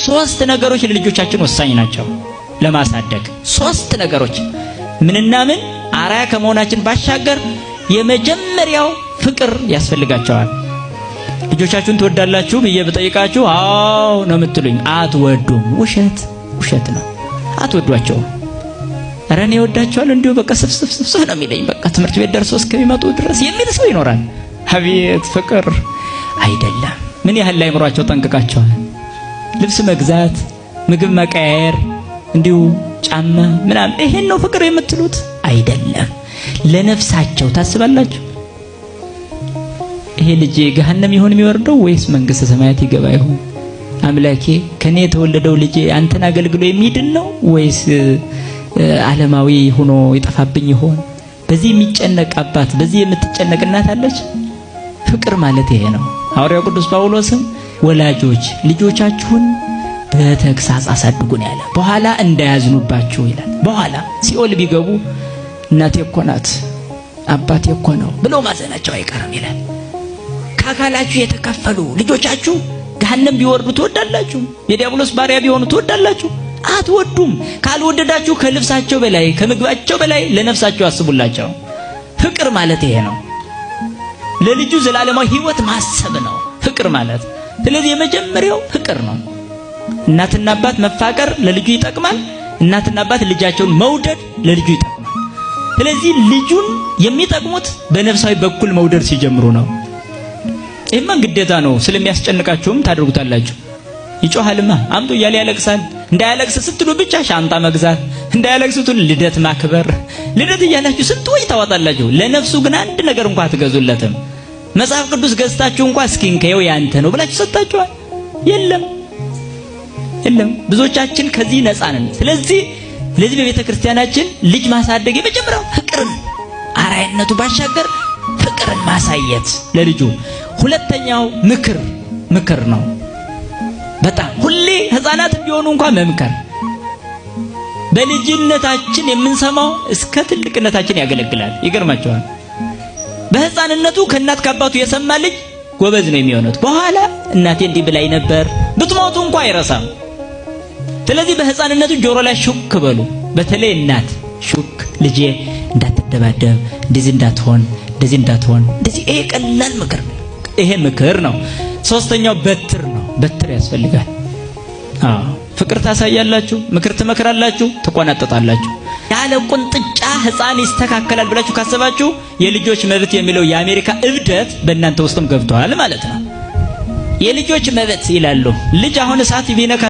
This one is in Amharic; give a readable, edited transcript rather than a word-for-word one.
ሶስት ነገሮች ለልጆቻችን ወሳኝ ናቸው ለማሳደግ። ሶስት ነገሮች ምንና ምን? አርአያ ከመሆናችን ባሻገር የመጀመሪያው ፍቅር ያስፈልጋቸዋል። ልጆቻችሁን ትወዳላችሁ ብዬ ብጠይቃችሁ አዎ ነው የምትሉኝ። አትወዱም። ውሸት ውሸት ነው። አትወዷቸውም። ኧረ እኔ እወዳቸዋለሁ እንዲሁ በቃ ስፍስፍ ስፍስፍ ነው የሚለኝ፣ በቃ ትምህርት ቤት ደርሶ እስከሚመጡ ድረስ የሚል ሰው ይኖራል። አቤት ፍቅር አይደለም። ምን ያህል ላይምሯቸው ጠንቅቃቸዋል። ልብስ መግዛት፣ ምግብ መቀያየር፣ እንዲሁ ጫማ ምናምን፣ ይሄን ነው ፍቅር የምትሉት? አይደለም። ለነፍሳቸው ታስባላችሁ። ይሄ ልጅ ገሃነም ይሆን የሚወርደው ወይስ መንግስተ ሰማያት ይገባ ይሆን? አምላኬ፣ ከኔ የተወለደው ልጄ አንተን አገልግሎ የሚድን ነው ወይስ ዓለማዊ ሆኖ ይጠፋብኝ ይሆን? በዚህ የሚጨነቅ አባት፣ በዚህ የምትጨነቅ እናት አለች። ፍቅር ማለት ይሄ ነው። ሐዋርያው ቅዱስ ጳውሎስም ወላጆች ልጆቻችሁን በተግሳጽ አሳድጉ ነው ያለ። በኋላ እንዳያዝኑባችሁ ይላል። በኋላ ሲኦል ቢገቡ እናቴ እኮ ናት፣ አባቴ እኮ ነው ብለው ማዘናቸው አይቀርም ይላል። ከአካላችሁ የተከፈሉ ልጆቻችሁ ገሃነም ቢወርዱ ትወዳላችሁ? የዲያብሎስ ባሪያ ቢሆኑ ትወዳላችሁ? አትወዱም። ካልወደዳችሁ ከልብሳቸው በላይ፣ ከምግባቸው በላይ ለነፍሳቸው አስቡላቸው። ፍቅር ማለት ይሄ ነው። ለልጁ ዘላለማዊ ሕይወት ማሰብ ነው ፍቅር ማለት። ስለዚህ የመጀመሪያው ፍቅር ነው። እናትና አባት መፋቀር ለልጁ ይጠቅማል። እናትና አባት ልጃቸውን መውደድ ለልጁ ይጠቅማል። ስለዚህ ልጁን የሚጠቅሙት በነፍሳዊ በኩል መውደድ ሲጀምሩ ነው። ይህማ ግዴታ ነው። ስለሚያስጨንቃችሁም ታደርጉታላችሁ። ይጮሃልማ፣ አምጡ እያለ ያለቅሳል። እንዳያለቅስ ስትሉ ብቻ ሻንጣ መግዛት፣ እንዳያለቅስ ስትሉ ልደት ማክበር፣ ልደት እያላችሁ ስንት ወጪ ታወጣላችሁ። ለነፍሱ ግን አንድ ነገር እንኳን አትገዙለትም። መጽሐፍ ቅዱስ ገዝታችሁ እንኳን እስኪ እንከየው ያንተ ነው ብላችሁ ሰጣችኋል? የለም፣ የለም። ብዙዎቻችን ከዚህ ነፃ ነን። ስለዚህ በቤተ ክርስቲያናችን ልጅ ማሳደግ የመጀመሪያው ፍቅርን፣ አርአያነቱ ባሻገር ፍቅርን ማሳየት ለልጁ። ሁለተኛው ምክር፣ ምክር ነው። በጣም ሁሌ ህፃናት ቢሆኑ እንኳን መምከር። በልጅነታችን የምንሰማው እስከ ትልቅነታችን ያገለግላል። ይገርማቸዋል። በህፃንነቱ ከእናት ከአባቱ የሰማ ልጅ ጎበዝ ነው የሚሆነው። በኋላ እናቴ እንዲህ ብላኝ ነበር፣ ብትሞቱ እንኳን አይረሳም። ስለዚህ በህፃንነቱ ጆሮ ላይ ሹክ በሉ። በተለይ እናት ሹክ፣ ልጄ እንዳትደባደብ፣ እንደዚህ እንዳትሆን፣ እንደዚህ እንዳትሆን፣ እንደዚህ። ይሄ ቀላል ምክር፣ ይሄ ምክር ነው። ሶስተኛው በትር ነው። በትር ያስፈልጋል። አዎ፣ ፍቅር ታሳያላችሁ፣ ምክር ትመክራላችሁ፣ ትቆናጠጣላችሁ። ያለ ቁንጥጫ ህፃን ይስተካከላል ብላችሁ ካሰባችሁ የልጆች መብት የሚለው የአሜሪካ እብደት በእናንተ ውስጥም ገብቷል ማለት ነው። የልጆች መብት ይላሉ። ልጅ አሁን እሳት ቢነካ